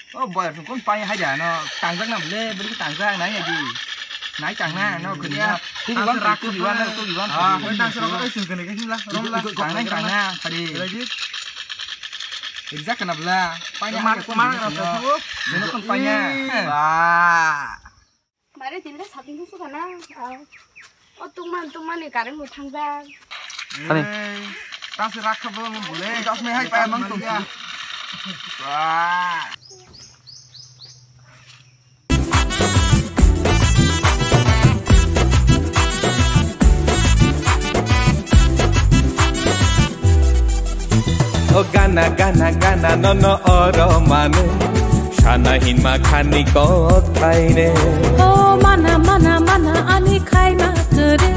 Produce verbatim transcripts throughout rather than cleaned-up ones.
O boyar song kon pai hai da no, tangjak na bole, bole tangjak nai nai di. Nai tang na, no kuni ya. Tubi wan, tubi wan, tubi wan. Ah, tubi wan. Tang sero ko sing kene ke himla, romla. Tang na, tang na, kari. Lagi. Exact na bla. Pai na, mar, mar na, no. Jono kon pai na. Wah. Mare tinta sapin tu suka na. O tungman tungman ni current bo thangjak. Ani. Tase rakha bo mo bole. Dos me hai pa mang tu. Wah. O gana gana gana no no oro manu sana hinma khani kok thaine. O mana mana mana ani khaima kere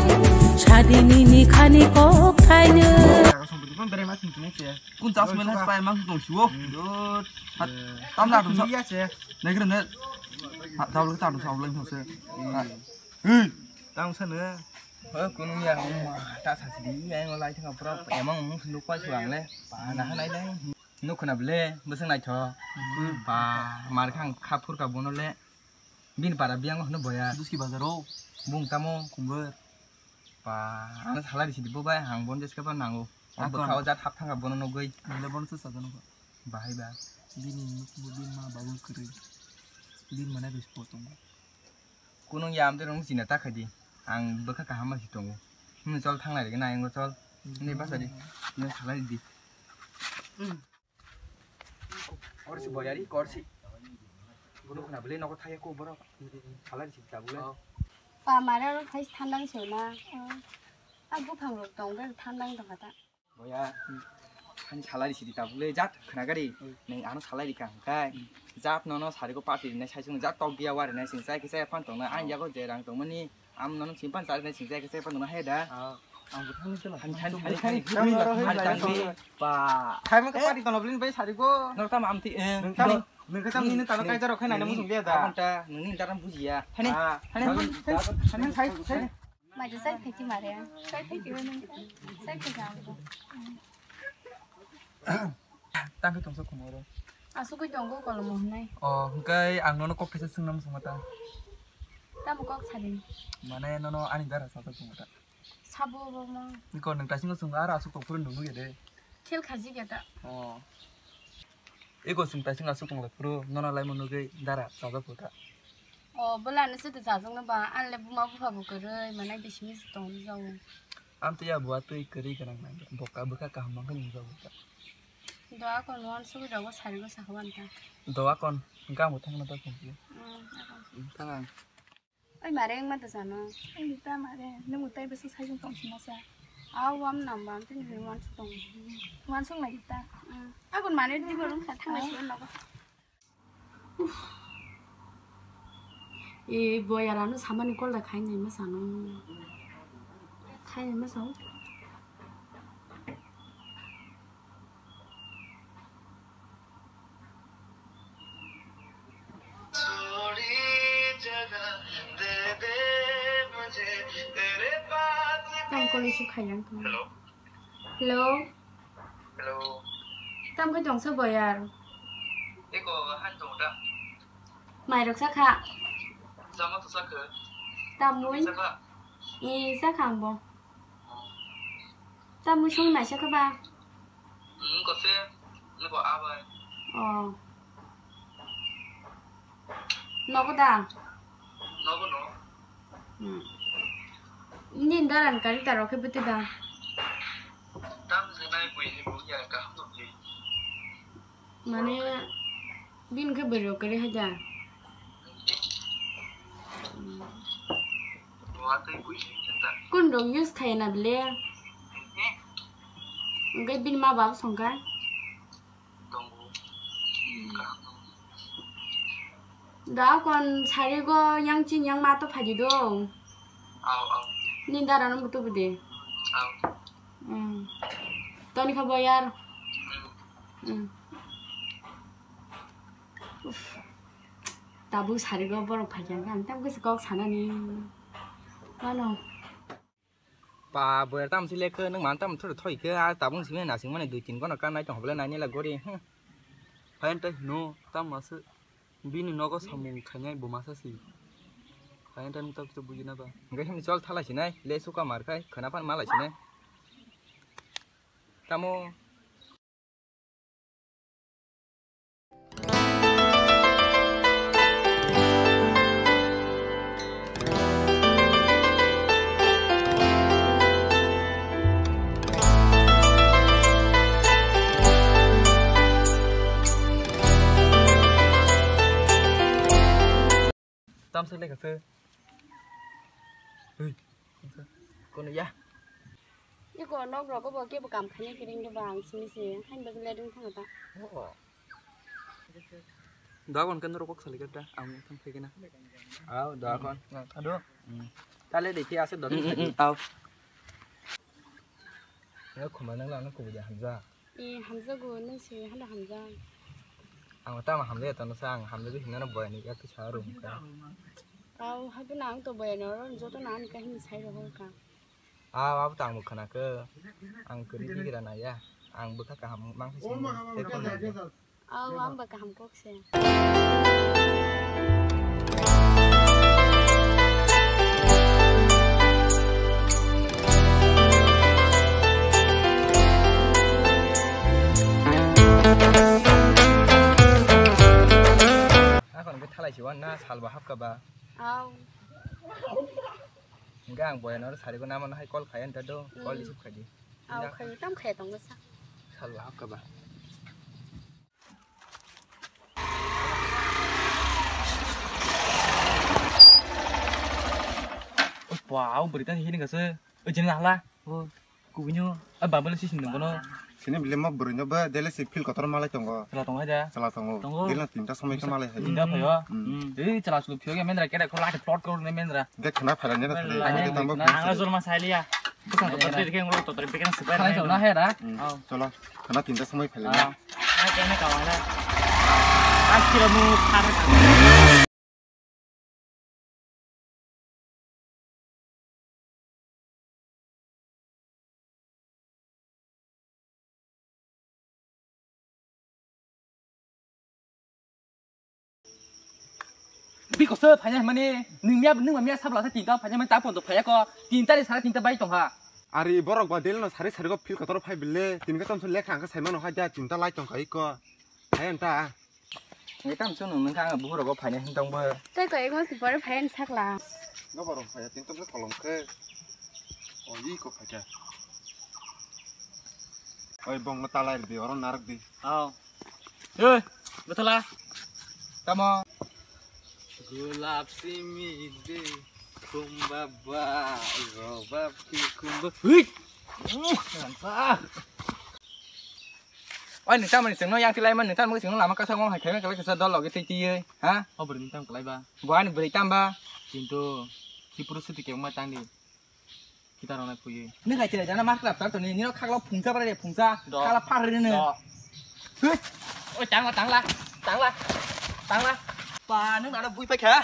sadini ni khani kok thaine. Kun chas mena spai mang tong suo. Tam na tum sa. Nai kre ne. Tau le ta tum sa le se. Hei, tang sana. Hei, kunung ya, ta sa sidi, ya, ngo lai thang pro, emang mung sunu kwa suang le, pa na hanai le. Nu khuna ble, beseng nai tho. Pa, mar khang kha phur ka bono le. Bin para biang no boya. Duski bazar o. Bung tamo. Kumber. Pa, ano salary sidi bo bai, hang bon jeska pa nango. Akon. Bwkha o jat hap thang ka bono nogoi. Nile bon se sa jano. Bahai ba. Bini nuk bo bin ma babu kri. Bin mana bis po tongo. Kunung ya amte rong sina ta khadi. Ang bwkha kaham ma si tongo. Hmm, chol thang lai na, ang chol. Ni basa di. Ni salai di. Hmm. Or si boyari, kor si. Bono khna bele nogo thaya ko borok. Salai si ta bule. Pa mare ro phai thandang se na. A buphang rok tong be thandang tong kha ta. Boya, ani salary sidi tabule jat khna gari. Neng ano salary ka hwnkhe jat nono sari ko party rinai sai sung jat tok biya wari nai sing sai kisa fan tong na ang yago je rang tong mani am nono simpan sari nai sing sai kisa fan tong na he da. Ang bo thang sala. Han han han han han han. Pa. Khai ma ka party tong blin bai sari ko. Nor tam am ti. Neng tam neng ka tam ni talo kai jaro khai nai na musung dia da. Abang ta neng ni daram bujiya. Hani hani hani sai sai. Maja sai phaiki mare. Sai phaiki mare. Sai phaiki ang. Tang khe tongsa khumoro. Asugwi tongo kolom hwnwi. O hwnkhe ang nono kok kaisa swngna muchungma ta. Tamo kok sadi? Mane nono ani dara sajak tongma ta. Sabo bo mo. Niko nwng tasingo swngkha aro asuk tongphuru nungwi de. Khel khaji khe ta. O. Eko chwng taising aswk tonglaphuru nono laimung nugwi dara chajak phuta. O bwla ani swtwi chajakno ba, ani le buma bupha bo kwrwi manai bisi misi tong jago. Amtwi ya bua twi kwrwi gwnang nang boka bwkha kaham mankhe nung jago ta. Doa kon uansugwi rogo sarigo sakha banta. Doa kon hwnkhe ang bo thangna ta phone khe. Thang ang. Oi mare wngma to sano. Oi ta mare, nwng tai bwswk sai tong sima sa. A wam nang bam tini hwnwi uansuk tong. Uansuk lai ta. Agun mane di borong kha thang lai sibon nogo. E boyar ano samani call da khai nai ma sano. Khai nai ma sao. Tang koli su khayang kong. Hello. Hello. Hello. Tam khe tongsa boyar. Eko han tong da. Mai rok sakha. Jama to sakha. Tamui. Sakha. I sakha ang bo. Tamui song nai sakha ba. Hmm, kose. Niko abai. Oh. Nogo da? Nogo no. Hmm. Nini daran kari taro khe bete da? Tam sanai bui ni bui ya kaham no bui. Mane bin khe bero kari haja. Wa tei bui ni ta. Kun rok use khai na ble? Ngai bin ma bab songka. Tongo. Da kon sari go yang chin yang ma to phaji do. Aw, aw. Ni dara no butu bude. Aw. Hmm. Toni kha boyar. Hmm. Uf. Tabuk sari go borok phaji ang tam kisa kok sanani. Mano. Pa boyar tam si lekhe nang man tam thori thoi khe a tabung simi na sing mane dui tin kono kan nai tong hobole nai nila gori. Phain tai no tam masu. Bini nogo samung khainai bo masa si. Khaina tani tok tok buji na ba. Hingke himni chol thalai sinai, le suka mar khai, khana pan malai sinai. Tamo. Tamsa lekha se. Hui. Kono ya. Iko nok rogo bo kebo kam khainai kering kebo ang sini se. Hain bagwi ledung thang ta. Oh. Dogon kan rokok sali kata ang thang thai kena. Aw, dogon. Aduh. Tale dekhi ase dogon. Aw. Ya khuma nang lang ko dia hamza. E, hamjago, nwng se hano hamjak. Ang tamo hamjak ya, tano sa ang hamjak hinana boyani ya kisa rum ka. Aw, habu na ang to boyani oro joto na ani kahini sai rohor ka. Aw, abu tamo khana ke. Ang kuri bigira na ya. Ang bukha kaham mang se. Aw, ang ba kaham kok se. Akhon ke thalai si wan na salba hapka ba. Aw. Hingke ang boyano sarigo namano hai call khai anta do, call receive khai di. Aw, khai tam khai tong sa. Salba hapka ba. Wow, berita hini kase. Ujin lah lah. Oh, kubinyo. Ah, babel si sindeng kono. Sini beli mo berino ba, dele si feel kotor malai tongo. Salah tongo aja. Salah tongo. Tongo. Dele tinta samai ke malai hai. Tinta phayo. Hmm. Eh, chala sulu phyo ya mendra kere ko lati plot ko ne mendra. Dek khana phala ne na. Ang jol ma sai liya. Bukan to tadi ke ngro to tadi bikin sebar. Hai to na hera. Cholo. Khana tinta samai phala. Ah. Ai kene kawana. Akhirnya mu khar. Bikoso phanya mani nungya nungma miya sabla sa tinta phanya mani tapon to phaya ko tinta ni sara tinta bai tongha. Ari borok ba delno sari sari go feel kotor phai bile tinta tomso lekha ang sai mano ha ja tinta lai tongkha iko. Hai anta. Ngi tam chwng nung nung kha ang bukhuk rogo phaina hin tong bo. Tei koi ek mas ni pore phai ani sakla. Nobo rong phai tin tong kolom khe. O i ko phai kha. Oi bong no talai di oro narak di. Aw. Hey, betala. Tamo. Gulab simi de kumba ba roba ki kumba. Hui. Uh, nangsa. Oi, nung tamani chwngno yang tilai man, nung tamani chwngno lama kasa ngong hai khaima kalai kasa dol logi tei tiyoi, ha? O bwrwi nung tam kalai ba? Bo ani bwrwi tam ba? Kintu, si puru suti kebma tang di. Kita rona puyoi. Nung hai tilai jana mar klap tar toni, nino khaklo phungsa bare phungsa, do. Khala phar rene. Do. Hei. Oi, tangla, tangla, tangla, tangla. Pa, nung nana bui pai kha?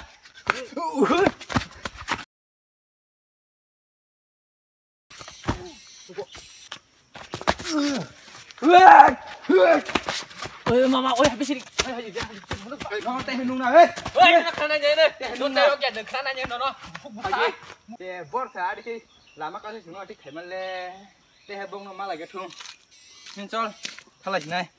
Oi, mama, oi, habis ini. Oi, habis ini. Mama, teh nung na, eh. Oi, nung khana jai ne. Nung teh oke, nung khana jai nono. Te bor sa adi lama kasi sunu adi khaimal le. Teh bong no mala ge thung. Hin chol, thala jinai.